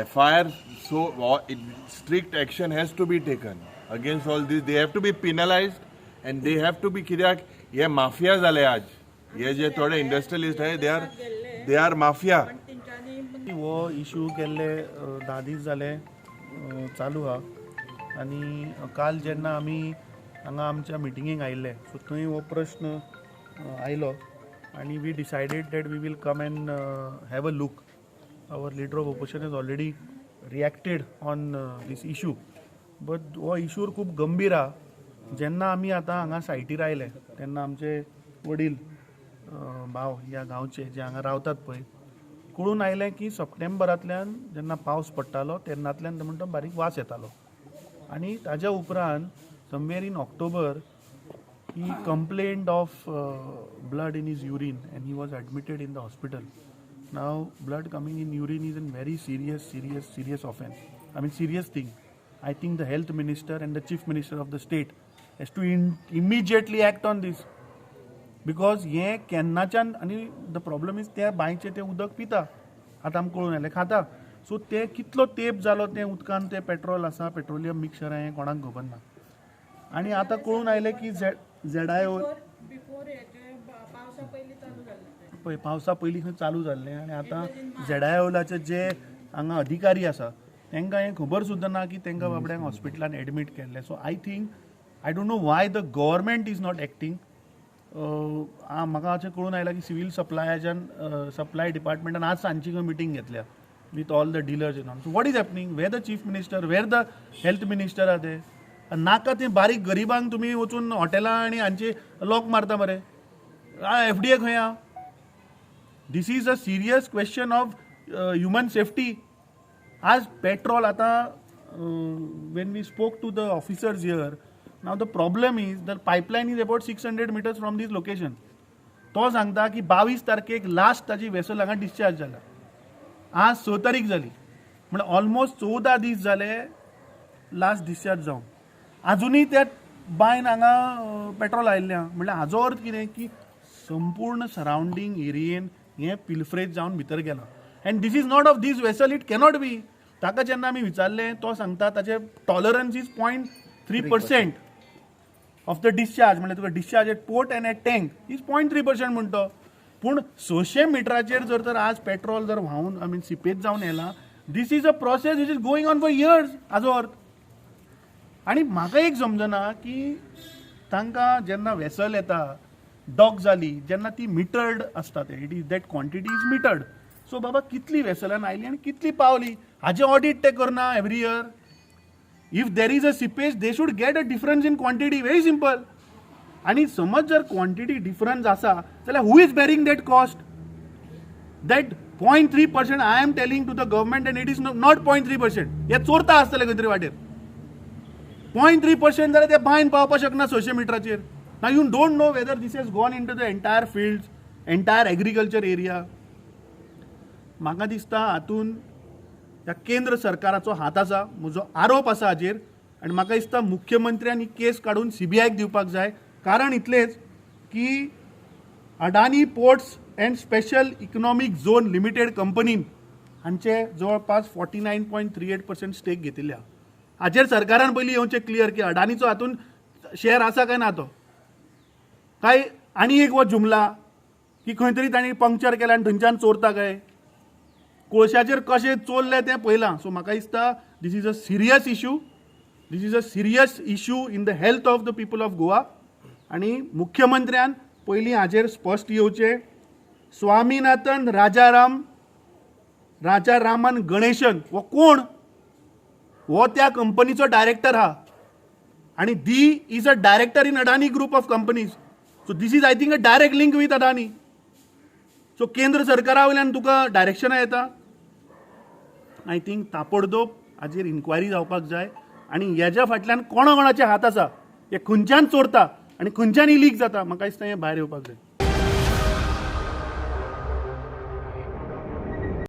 FIR, so strict action has to be taken against all this. They have to be penalized and they have to be, कित्याक हे mafia जाले आज. हे जे थोडे industrialist आहे, they are mafia. तेंच्यांनी हो इशू गेल्ले 10 दीस जाले चालू आहा आनी काल जेन्ना आमी हांगा आमच्या मिटिंगेक आयिल्ले, सो थंय हो प्रश्न आयलो आनी we decided that we will come and have a look. Our leader of opposition has already reacted on this issue, but हो इशू खूब गंभीर आहा. जेन्ना आमी आतां हांगा सायटीर आयले तेन्ना आमचे वडील भाव ह्या गांवचे जे हांगा रावतात पळय, कळून आयलें की सप्टेंबरांतल्यान जेन्ना पावस पडटालो तेन्नातल्यान तो म्हणटा बारीक वास येतालो आनी ताज्या उपरांत somewhere in October he complained of blood in his urine and he was admitted in the hospital. Now, blood coming in urine is a very serious, serious, serious offense. I mean, serious thing. I think the health minister and the chief minister of the state has to immediately act on this, because हें केन्नाच्यान आनी the problem is त्या बांयचें तें उदक पिता, आतां आमकां कळून आयलें, खाता. सो तें कितलो तेंप जालो तें उदकान तें पेट्रोल आसा, पेट्रोलियम मिक्सचर, हें कोणाक खबर ना. आनी आतां कळून आयलें की झेड I O before हेचे पावसा पयलीं चालू जाल्लें तें. पळय, पावसा पयलीं खंय चालू जाल्लें आनी आतां झेड I ओलाचे जे हांगा अधिकारी आसा तांकां हें खबर सुद्दां ना की तांकां बाबड्यांक हॉस्पिटलान एडमीट केल्लें. So I think, I don't know why the government is not acting. म्हाका अशें कळून आयलां की सिवील सप्लायाच्यान, सप्लाय डिपार्टमेंटान आज सांजची खंय मिटींग घेतल्या with all the dealers in. So what is happening? Where the chief minister, where the health minister आहा ते? नाका ते बारीक गरिबांक तुमी वचून हॉटेलां आनी हांचे लॉक मारता मरे. एफडीए खंय आहा? This is a serious question of human safety. आज पेट्रोल आतां, when we spoke to the officers here, now the problem is the pipeline is about 600 meters from this location. तो सांगता की 22 तारखेक लास्ट ताजी वेसल हांगा डिस्चार्ज जाला. आज 6 तारीख जाली, म्हणल्यार ऑलमोस्ट 14 दीस जाले लास्ट डिस्चार्ज जावन. आजुनूय त्या बांयन हांगा पेट्रोल आयिल्लें आहा. म्हणल्यार हाजो अर्थ कितें की संपूर्ण सरावंडींग एरियेन हें पिलफ्रेज जावन भितर गेलां. And this is not of these vessel, it cannot be. ताका जेन्ना आमी विचारलें, तो सांगता ताचे tolerance is 0.3% of the discharge. म्हणल्यार तुका discharge at port and at tank is 0.3% म्हणतो, पूण 600 मिटराचेर जर तर आज पेट्रोल जर व्हांवून, I mean, seepage जावन येयला, this is a process which is going on for years हाजो अर्थ. आनी म्हाका एक समजना की तांकां जेन्ना वेसल येता, डॉक जाली जेन्ना, ती मिटर्ड आसता ते, it is that quantity is metered. So बाबा, कितली वेसलान आयली आनी कितली पावली हाजें ऑडीट ते करना every year? If there is a seepage, they should get a difference in quantity, very simple. आनी समज जर क्वॉन्टिटी डिफरन्स आसा जाल्यार who is bearing that cost, that 0.3%? I am telling to the government, and it is not 0.3%. हे चोरता आसतले खंय तरी वाटेर. 0.3% जाल्यार ते बांयन पावपाक शकना 600 मिटराचेर. Now you don't know whether this has gone into the entire field, entire agriculture area. म्हाका दिसता हातून ह्या केंद्र सरकाराचो हात आसा, म्हजो आरोप आसा हाजेर. आनी म्हाका दिसता मुख्यमंत्र्यान ही केस काडून सीबीआयक दिवपाक जाय. कारण इतलेंच की Adani ports and special economic zone limited कंपनीन हांचे जवळपास 49.38% stake घेतिल्ले आहा. हाचेर सरकारान पयलीं येवचें क्लियर की अडानीचो हातून शेअर आसा काय ना तो, काय आनी एक हो जुमला की खंय तरी तांणी पंक्चर केला आनी थंयच्यान चोरता काय. कोळशाचेर कशें चोरलें तें पळयलां. सो म्हाका दिसता this is a serious issue. This is a serious issue in the health of the people of Goa. आनी मुख्यमंत्र्यान पयलीं हाजेर स्पश्ट येवचें. स्वामीनाथन राजाराम, राजारामन गणेशन हो कोण? हो त्या कंपनीचो डायरेक्टर हा आणि he is a director in Adani Group of companies. So this is, I think, a direct link with Adani. So केंद्र सरकारा वयल्यान तुका डायरेक्शनां येता. I think ताबडतोब हाजेर इन्क्वायरी जावपाक जाय आनी हेज्या फाटल्यान कोणा कोणाचे हात आसा, हे खंयच्यान चोरता आनी खंयच्यान ही लीक जाता, म्हाका दिसता हें भायर येवपाक जाय.